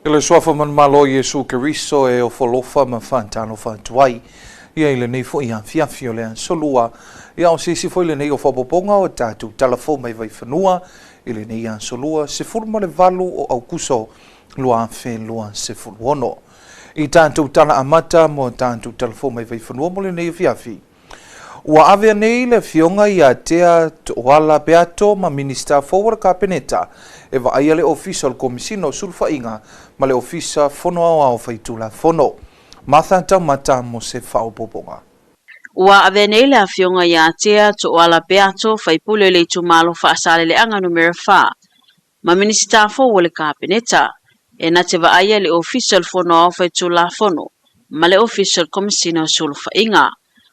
I le Suafa Manumalo o Iesu Keriso e ofo alofa ma faatalofa atu ai ia i lenei foi afiafi o le aso Lua, ia o se isi foi lenei o faaopoopoga o tatou tala fou mai Vaifanua i lenei aso Lua 18 o Aukuso 2026. I tatou tala amata mo tatou tala fou mai Vaifanua mo lenei afiafi, Ua avea nei le Afioga ia Tea Tooala Peato ma Minisita fou o le Kapeneta e vaaia le Ofisa o le Komesina o Sulufaiga ma le Ofisa Fono Aoao Faitulafono. Martha Taumata mo se faaopoopoga. Ua avea nei le Afioga ia Tea Tooala Peato, faipule o le itumalo Faasaleleaga Numera 4, ma Minisita fou o le Kapeneta, e na te vaaia le Ofisa o le Fono Aoao Faitulafono ma le Ofisa o le Komesina o Sulufaiga.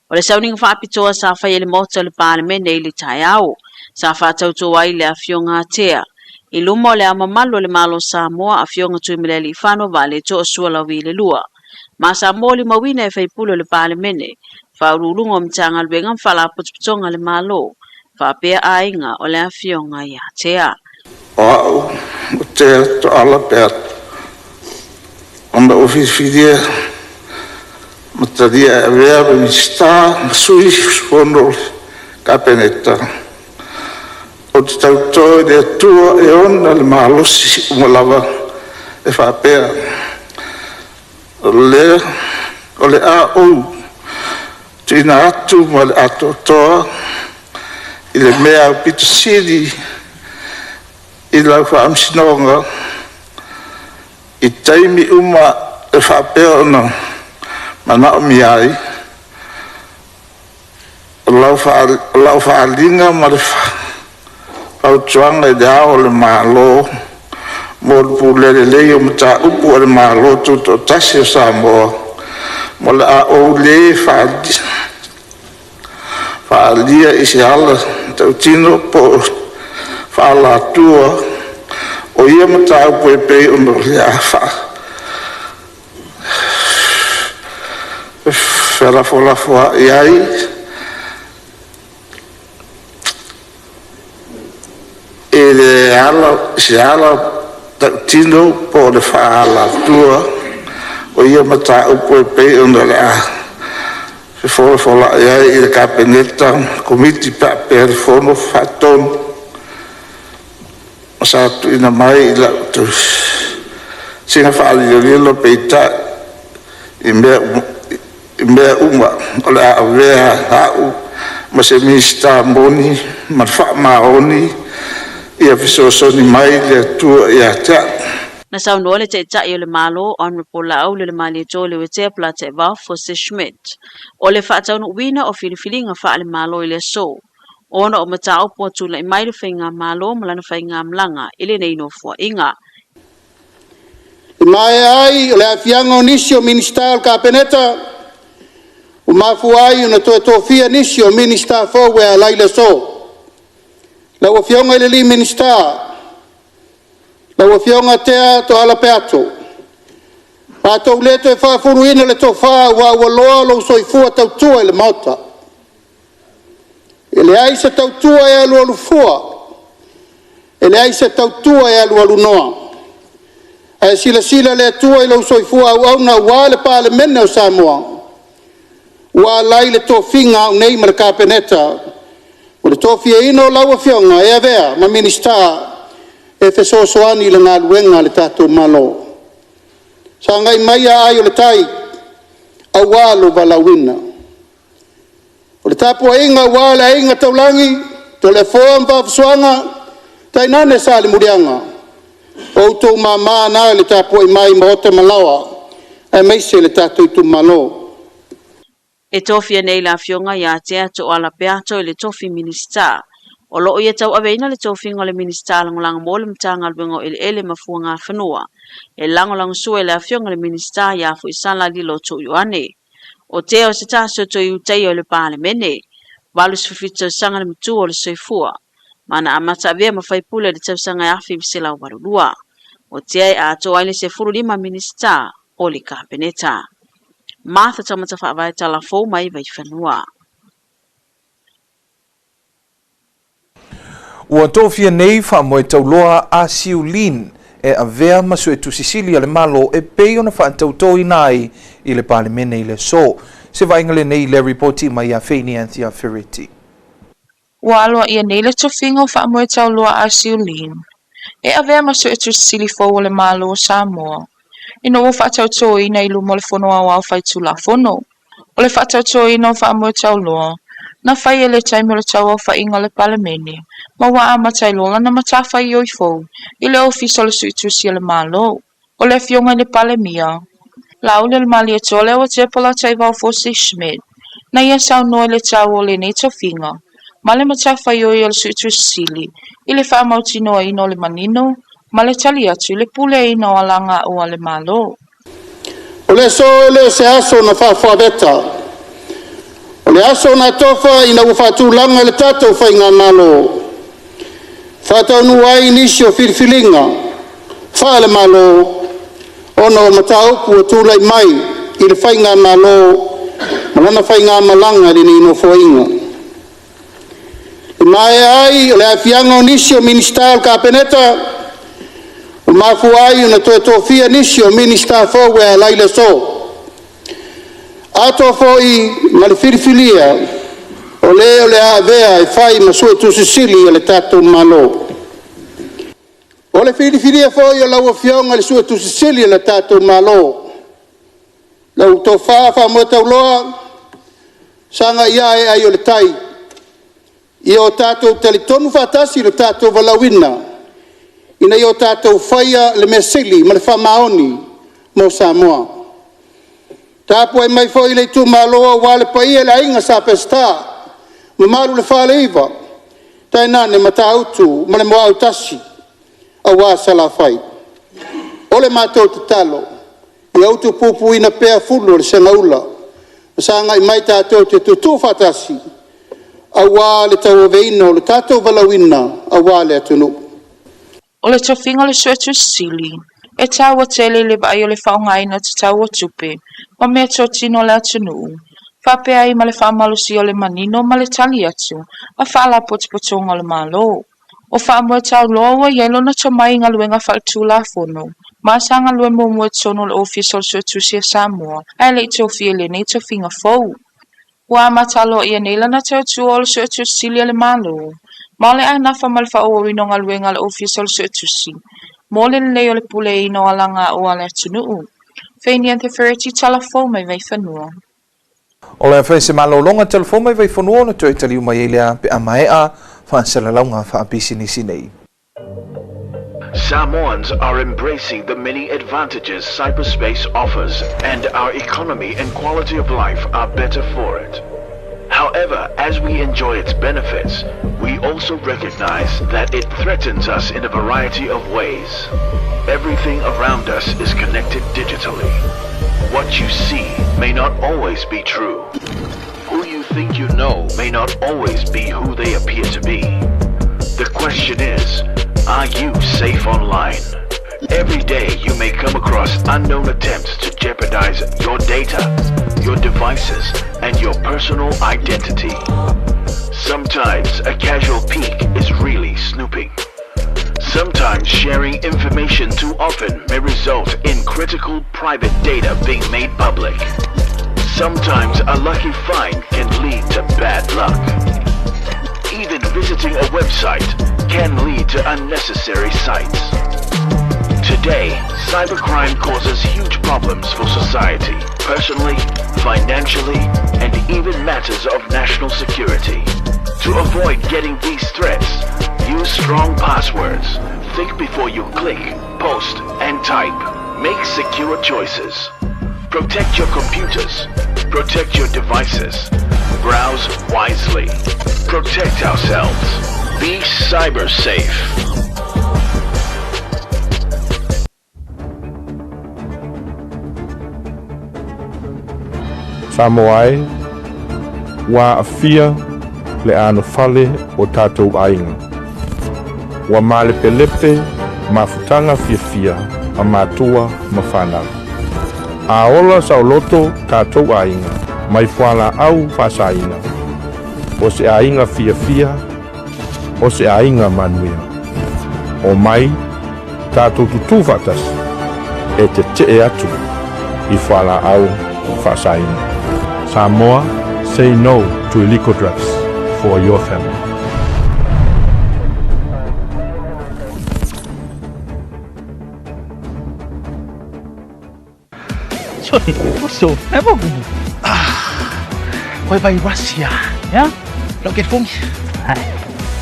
O le sauniga faapitoa sa faia i le Maota o le Palemene i le taeao, sa faatautō ai le Afioga a Tea i luma o Le Ao Mamalu o le Malo o Samoa, Afioga Tuimalealiifano Vaaletoa Sualauvi le Lua, ma sa molimauina e faipule o le Palemene, Faauluuluga o Matagaluega ma Faalapotopotoga a le Malo, faapea aiga o le Afioga ia Tea. O au o Tea Toala Peato, ona ou filifilia ma talia e avea ma Minisita ma Sui Usufono o le Kapeneta, ou te tauto i le Atua e ona le malosi uma lava e faapea, o le a ou tuuina atu ma le atoatoa i le mea aupito sili i lau faamasinoga i taimi uma e faapea ona manaomia ai o lau faaaliga ma le fautuaga i le Ao o le Malo mo le pulea lelei o mataupu a le Malo Tutoatasi o Samoa, ma o le a ou le faaalia i se ala tautino po o faaalatua o ia mataupu e pei ona o le a felafolafoai ai i le ala, se ala tautino po o le faaalatua o ia mataupu e pei ona o le a fefolafola'i ai i le Kapeneta, Komiti faapea le Fono Faatonu ma sa tuuina mai i lau tausiga faalilolilo. Peitai, i mea uma, o le a avea a'u ma se Minisita moni ma le faamaoni, ia fesoasoani mai le Atua ia te a'u. Na saunoa le Taitai o le Malo, Honourable Laaulialemalietoa Leuatea Polataivao Fosi Schmidt, o le faataunuuina o filifiliga faale-Malo i le aso, ona o mataupu ua tulai mai le Faigamalo ma lana faigamalaga i lenei Nofoaiga. I maea ai o le aafiaga o nisi o Minisita o le Kapeneta, ua mafua ai ona toe tofia nisi o Minisita fou e ala i le aso. Lau Afioga i le Minisita, lau Afioga Tea Toala Peato, matou le toe faafuluina le tofa aua ua loa lou soifua tautua i le Maota. E leai se tautua e alualu fua, e leai se tautua e alualu noa. Ae silasila le Atua i lou soifua auauna aua le Palemene o Samoa, ua alai le tofiga au nei ma le Kapeneta, o le tofiaina o lau Afioga e avea ma Minisita e fesoasoani i le galuega a le tatou Malo. Sagai mai aai o le tai, aua lou valaauina. O le tapuaiga aua le aiga taulagi, Toleafoa ma Vaafusuaga, tainane Salemuliaga, o outou mama na i le tapuai mai maota ma laoa, aemaise le tatou itumalo. E tofia nei le Afioga ia Tea Toala Peato i le tofi Minisita. O lo o ia tauaveina le tofiga o le Minisita Lagolago mo le Matagaluega o Eleele ma Fuagafanua, e lagolagosua i le Afioga i le Minisita ia Foisala Lilo Tuuioane. O Tea o se tasi o toe utaia o le Palemene, 87 tausaga le matua o le soifua, ma na amata avea ma faipule i le tausaga e 1982. O Tea e atoa ai le 15 Minisita o le Kapeneta. Martha Taumata Faavae Tala Fou mai Vaifanua. Ua tofia nei faamoe tauloa a Siu Lin e avea ma Suetusi Sili a le Malo e pei ona faatautoina ai i le Palemene i le aso. Se vaaiga lenei i le ripoti mai ia Feini Anthea Fereti. Ua aloaia nei le tofiga o Faamoetauloa a Siu Lin e avea ma Suetusi Sili fou o le Malo o Samoa ina ua faatautoina i luma o le Fono Aoao Faitulafono. O le faatautoina o Faamoetauloa na fai e le taimi o le tauaofaiga o le Palemene ma ua amata ai loa lana matafaioi fou i le Ofisa o le Suetusi a le Malo. O le Afioga i le Palemia, Laaulialemalietoa Leauatea Polataivao Fosi Schmidt, na ia saunoa i le taua o lenei tofiga ma le matafaioi a le Suetusi Sili i le faamautinoaina o le manino ma le tali atu i le puleaina o alagaoa a le Malo. O le aso e le o se aso na faafoaveta, o le aso na tofa ina ua faatulaga le tatou faigamalo, faataunuu ai nisi o filifiliga faale-Malo ona o mataupu ua tulai mai i le Faigamalo ma lana faigamalaga i lenei Nofoaiga. E maea ai o le aafiaga o nisi o Minisita o le Kapeneta, ua mafua ai ona toe tofia nisi o Minisita fou e ala i le aso. Atoa foi ma le filifilia o le o le a avea e fai ma Suetusi Sili a le tatou Malo. O le filifilia foi o lau Afioga i le Suetusi Sili a le tatou Malo, lau tofa Faamoetauloa sagai ae ai o le tai, ia o tatou talitonu faatasi i lo tatou valaauina, ina ia o tatou faia le mea sili ma le faamaoni mo Samoa. Tapuai mai foi le itumalo aua le paia i le Aiga Sa Peseta, mamalu i le Faleiva, tainane Matautu ma le Muautasi aua Salafai. O le matou tatalo, ia utupupuina pea fulu o le segaula ma sagai mai tatou te tutu faatasi aua le tauaveina o le tatou valaauina aua le atunuu. O le tofiga o le Suetusi Sili e taua tele i le vaai o le faaaogaina tatau o tupe ma meatotino a le atunuu, faapea ai ma le faamalosia o le manino ma le tali atu a faalapotopotoga o le Malo. O Faamoetauloa ua i ai lona tomai i galuega faaletulafono ma sa galue muamua i totonu o le Ofisa o le Suetusi a Samoa ae le i tofia i lenei tofiga fou. Ua amata aloaia nei lana tautua o le Suetusi Sili a le Malo, ma o le a nafa ma le faaauauina o galuega a le Ofisa o le Suetusi mo le lelei o le puleaina o alagaoa a le atunuu. Feinian Te Fereti, Tala Fou mai Vaifanua. O le a fai se malologa tala fou mai Vaifanua ona toe taliu mai ai lea pe a maea faasalalauga faapisinisi nei. Samoans are embracing the many advantages cyberspace offers, and our economy and quality of life are better for it. However, as we enjoy its benefits, we also recognize that it threatens us in a variety of ways. Everything around us is connected digitally. What you see may not always be true. Who you think you know may not always be who they appear to be. The question is, are you safe online? Every day you may come across unknown attempts to jeopardize your data, your devices, and your personal identity. Sometimes a casual peek is really snooping. Sometimes sharing information too often may result in critical private data being made public. Sometimes a lucky find can lead to bad luck. Even visiting a website can lead to unnecessary sites. Today, cybercrime causes huge problems for society, personally, financially, and even matters of national security. To avoid getting these threats, use strong passwords. Think before you click, post, and type. Make secure choices. Protect your computers. Protect your devices. Browse wisely. Protect ourselves. Be cyber safe. Samoa e, ua aafia le anofale o tatou aiga. Ua malepelepe mafutaga fiafia a matua ma fanau. A ola saoloto tatou aiga mai fualaau faasaina, o se aiga fiafia, o se aiga manuia. Omai, Tatou tutū faatasi e tetee atu i fualaau faasaina. Samoa, say no to illegal drugs for your family. So, never Koe vai Russia. Ya? Lau ke fongi. Hai.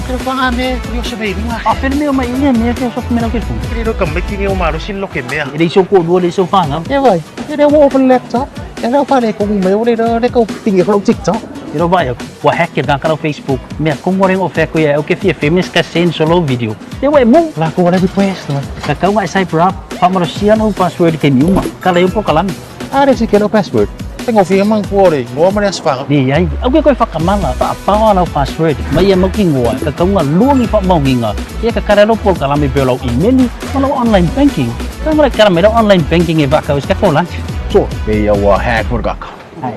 Pero pa me, kuri o se vei runga. A pele mea mai ia mea ke so mea ke fongi. Kuri ro ka meki ni o maro sin lo ke mea. E le so ko lua le so whanga. E vai. E le wo open laptop. E le fa le ko me o le le ko tingi ko TikTok. E ro vai ua hack ke ka Facebook. Mea kongo rengo fe ko ia o ke fia famous ka send solo video. E wai mu. La ko wala request. Ka kau ngai cyber up. Whamaro no password ke miuma. Ka le upo kalami. Are si ke no password. Tengo fia mang kuore, ngoa mane asfanga. Ni ai, au ke koe whakamala, whaapawa lau password. Mai ia mauki ngoa, ka kaunga luangi whaamaunginga. Ia ka karero pol kalami pe lau email, ma lau online banking. Ka mara kara mai lau online banking e whakau is ka ko lunch. So, me ia wa hack for kaka.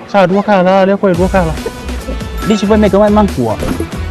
Sa dua kala, le koe dua kala. Lisi foi me ka mai mangkua.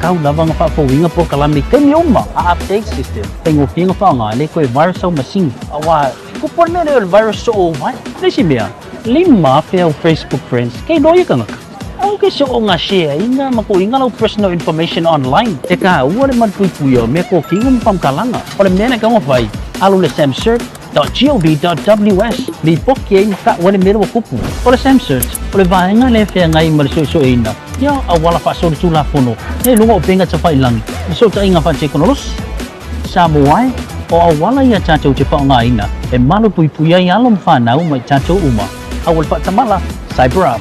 Kau lava nga whaafouinga pol kalami ke mi uma a update system. Tengo fia nga whaanga, le koe virus au machine. Awa, ko por me le virus so o vai. Lisi mea, lima fe au Facebook friends, kei loia ka ngaka. Au ke so o ngā share inga ma ko inga lau personal information online. E ka ua le man pui o me ko kinga mpam kalanga. O le mea na ka whai, alu le samcert.gov.ws li poki ai maka ua le mea wa kupu. O le SAMCERT, o le vaenga le whea ngai ma le so ina. Ia a wala wha so le tū la fono. E lunga o penga ta whai langi. Le so ta inga wha te konolos. Samoa o a wala ia tātou te wha ina. E malu pui pui ai alo mwhanau mai tātou uma. Awal whatamala, Cyber Up.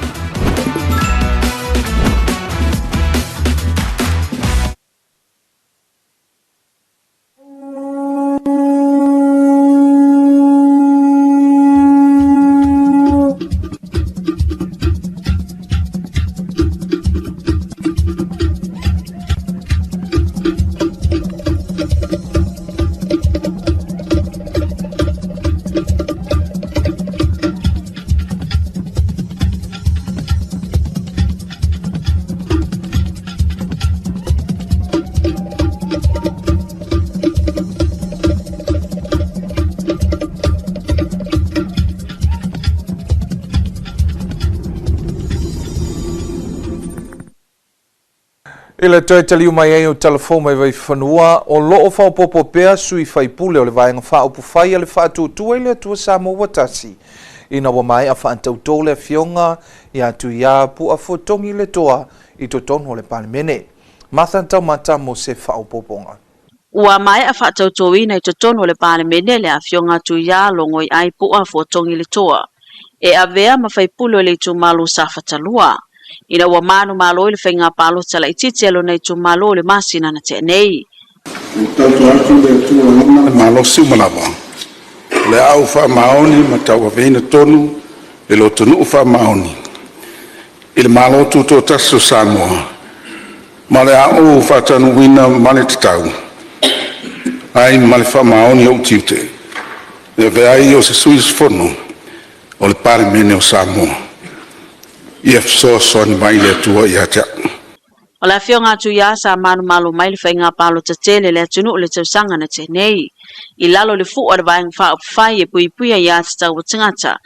I le toe taliu mai ai o telefo mai vai whanua, o loo whaopopo pea sui whaipule o le vaenga whaopu whai a le whaatutua i le atua Samoa watasi. Ina wa mai a whaantautō le fionga i atu ia pu a fuatongi le toa i totonu o le Palemene. Matha taumata mo se whaopoponga. Ua mai a whaatautoina i totonu o le Palemene le afionga atu ia longoi ai pu a fuatongi le toa. E avea ma whaipule o le itumalo sa whatalua. Ina ua manu malo i le whainga palo tala i titi alo nei tu malo le masina na te nei. O tautu atu le atua lona le malosi umalava. Le au wha maoni ma tau aveina tonu le lotonuu wha maoni. I le malo tūtō tasi o Samoa. Ma le ao whaatanuina ma le tatau. Ai ma le wha maoni o tiute. Le veai o se sui usufono o le Palemene o Samoa. Ia fesoasoani mai le Atua ia te au. O le afioga atu ia sa manu malo mai le whainga palo tatele le atunuu le tausaga na te nei. I lalo le fua le vaenga whaopufai e pui puia ia te tau tangata.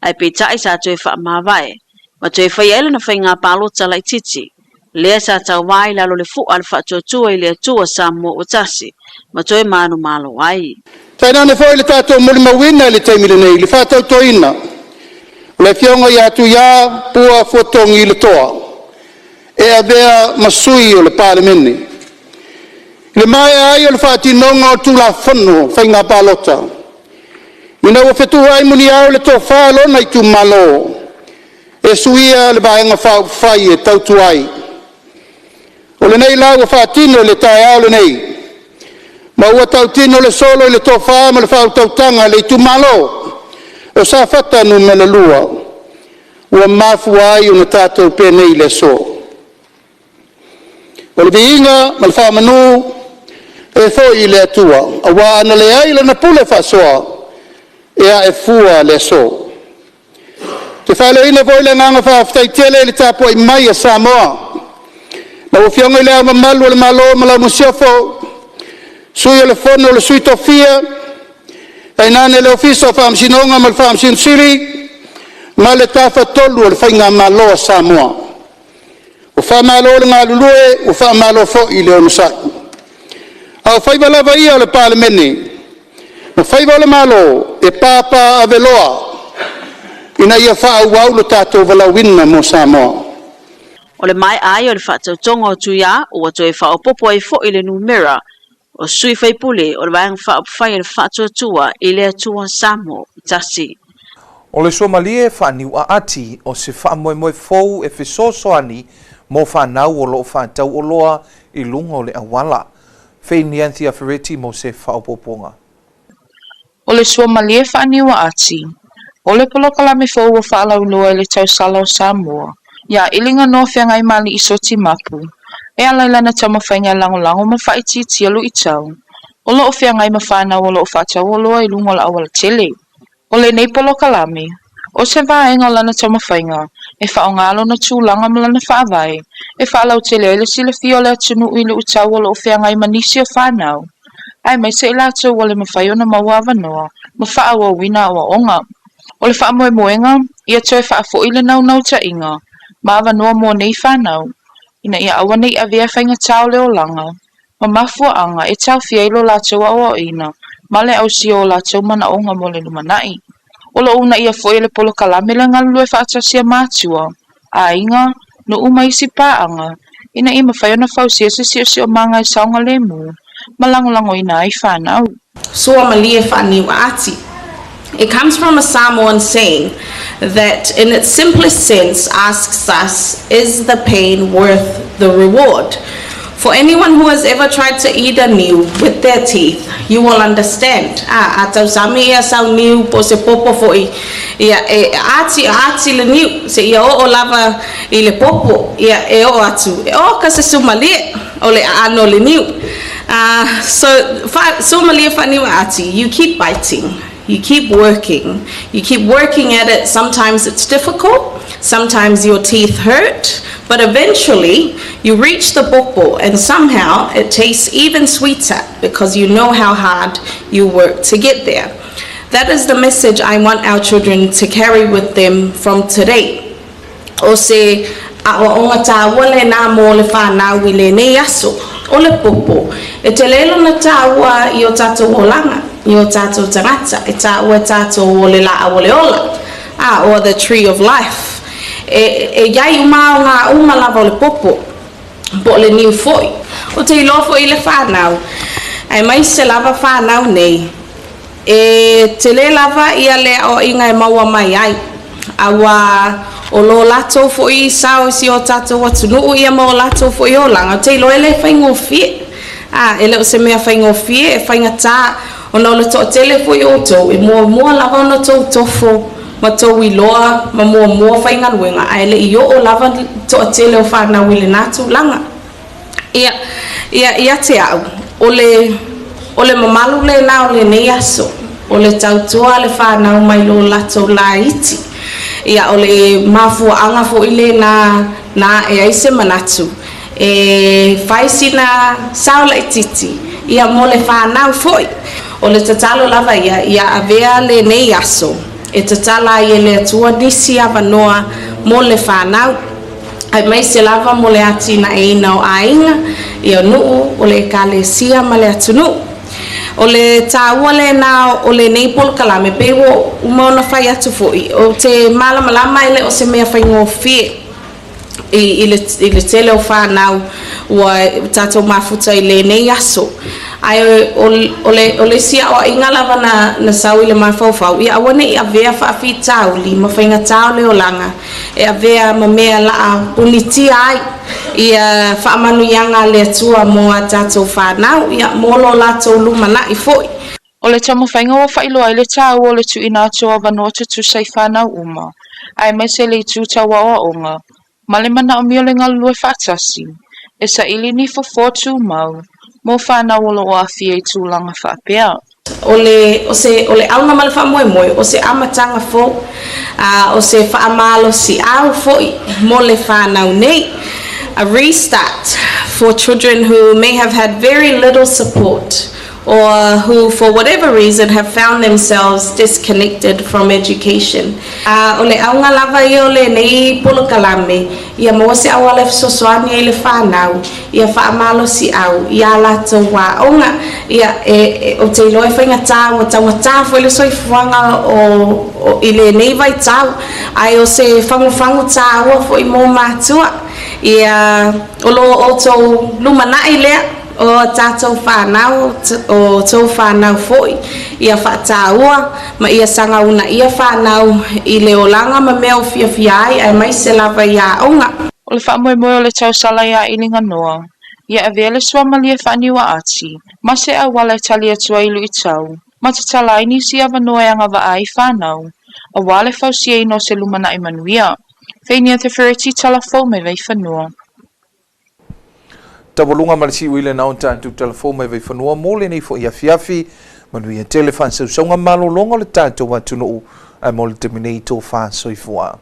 Ai peitai sa toe wha mavae. Ma toe whai ele na whainga palo tala i titi. Lea sa tau wai lalo le fua le whaatuatua i le atua Samoa watasi. Ma toe manu malo ai. Tainane foi le tātou molimauina i le taimi lenei, le whaatautoina. O le afioga ia Tuia Pua Fuatongi le toa, e avea ma sui o le Palemene. I le maea ai o le faatinoga o Tulafono Faiga Palota. Ina ua fetuai ai muniao le tofā lona itumalo, e suia le vaega faaupufai e tautu ai. O lenei la ua faatino i le taeao lenei, ma ua tautino le solo i le tofā ma le faautautaga le itumalo o Safata numera 2, ua mafua ai ona tatou penei le aso. O le viiga ma le faamanu e foi i le Atua, auā ana leai lana pule faasoa e ae fua le aso. Te faaleoina foi le agaga faafetai tele i le tapuai mai a Samoa. Lau Afioga i le Ao Mamalu o le Malo ma lau Masiofo, Sui o le Fono o le Sui Tofia, Tainane le Ofisa o Faamasinoga ma le Faamasino Sili ma le Tafatolu o le Faigamalo a Samoa. Ua faamalo le galulue, ua faamalo foi le onosai. A o faiva lava ia o le Palemene ma faiva o le Malo, e papaaveloa ina ia faaauau lo tatou valaauina mo Samoa. O le maea ai o le faatautoga o Tuia ua toe faaopoopo ai foi le numera o sui faipule o le Vaega Faaupufai a le Faatuatua i le Atua Samoa Tasi. O le suamalie faaniuaati o se faamoemoe fou e fesoasoani mo fanau o loo faatau oloa i luga o le auala. Feini Anthea Ferretti mo se faaopoopoga. O le suamalie faaniuaati, o le polokalame fou ua faalauiloa i le tausala o Samoa, ia Iliga Feagai ma Alii Soti Mapu, e ala i lana taumafaiga e lagolago ma faaitiitia luitau, o loo feagai ma fanau o loo faatau oloa i luga o le aualatele. O lenei polokalame, o se vaega o lana taumafaiga e faaaoga lona tulaga ma lana faavae e faalautele ai le silafia o le atunuu i luitau o loo feagai ma nisi o fanau, aemaise i latou ua le mafai ona maua avanoa ma faaauauina aoaoga. O le faamoemoega, ia toe faafoi le naunautaiga ma avanoa mo nei fanau, ina ia aua nei avea faigata o le olaga ma mafuaaga e taofia ai lo latou aoaoina ma le ausia o latou manaoga mo le lumanai. O loo uunaia foi e le polokalame le galulue faatasi a matua, aiga, nuu ma isi paaga, ina ia mafai ona fausia se siosiomaga e saogalemu ma lagolagoina ai fanau. Suamalie faaniuaati. It comes from a Samoan saying that, in its simplest sense, asks us, is the pain worth the reward? For anyone who has ever tried to eat a niu with their teeth, you will understand. Ah, a tausami ia sau niu po se popo foi. Ia e ati ati le niu se ia o lava i le popo ia e o atu. E o ka se sumalie o le ano le niu. So fa, suamalie faaniuaati, you keep biting. You keep working. You keep working at it. Sometimes it's difficult. Sometimes your teeth hurt. But eventually, you reach the popo and somehow it tastes even sweeter because you know how hard you worked to get there. That is the message I want our children to carry with them from today. O se aoaoga taua lenā mo le fanau i lenei aso. O le popo, e tele lona taua i o tatou olaga, i o tatou tagata, e taua e tatou o le laau o le ola, ah, or the tree of life. E iai uma aoga uma lava o le popo, po o le niu foi. Ou te iloa foi le fanau, aemaise lava fanau nei, e tele lava ia le aoaiga e maua mai ai. Auā o lo latou foi sao i si o tatou atunuu ia ma o latou foi olaga, ou te iloa e le faigofie. A, e le o se mea faigofie, e faigata, ona o le toatele foi o outou, e muamua lava ona outou tofo ma tou iloa ma muamua faigaluega, ae le i oo lava le toatele o fanau i lenā tulaga. Ia, ia, ia te au, o le, o le mamalu lenā o lenei aso, o le tautua a le fanau mai lo latou laiti. Ia, o le mafuaaga foi lenā na ae ai se manatu e fai sina sao laitiiti, ia, mo le fanau foi. O le tatalo lava ia, ia avea lenei aso e tatala ai e le Atua nisi avanoa mo le fanau, aemaise lava mo le atinaeina o aiga, ia nuu, o le ekalesia ma le atunuu. O le taua lenā o lenei polokalame, pei ua uma ona fai atu foi, ou te malamalama e le o se mea faigofie i le i le tele o fanau ua tatou mafuta i lenei aso. Ae o le o le isi aoaiga lava na na sau i le mafaufau, ia aua ne i avea faafitauli ma faigata o le olaga e avea ma mea laa punitia ai ia faamanuiaga a le Atua mo a tatou fanau, ia mo lo latou lumanai foi. O le taumafaiga ua faailoa ai le taua o le tuuina atu o avanoa tutusa i fanau uma, aemaise le itu tau aoaoga, ma le manaomia o le galulue faatasi, e saili ni fofo tumau mo fanau o lo o aafia i tulaga faapea. O le, o se, o le auga ma le faamoemoe, o se amataga fou, a o se faamalosiau foi mo le fanau nei. A restart for children who may have had very little support. or who for whatever reason have found themselves disconnected from education. A o le auga lava ia o lenei polokalame, ia maua se auala e fesoasoani ai i le fanau, ia faamalosiau i ā latou aoga. Ia, e, e, ou te iloa e faigata, ua taugata foi le soifuaga o, o, i lenei vaitau, ae o se fagufagu tāua foi mo matua. Ia, o lo outou lumanai lea, o a tatou fanau, o outou fanau foi, ia faataua ma ia saga uunaia fanau i le olaga ma mea o fiafia ai, aemaise lava i aoga. O le faamoemoe o le tausala iā Iliganoa, ia avea le suamalie faaniuaati ma se auala e tali atu ai i luitau ma tatala ai nisi avanoa e agavaa ai fanau aua le fausiaina o se lumanai manuia. Feiniā Te Fereti, Tala Fou mai Vaifanua. Taualuga ma le siui lena o tatou tala fou mai Vaifanua mo lenei foi afiafi. Manuia tele faasausauga malologa o le tatou atunuu ae mo le taimi nei tofa soifua.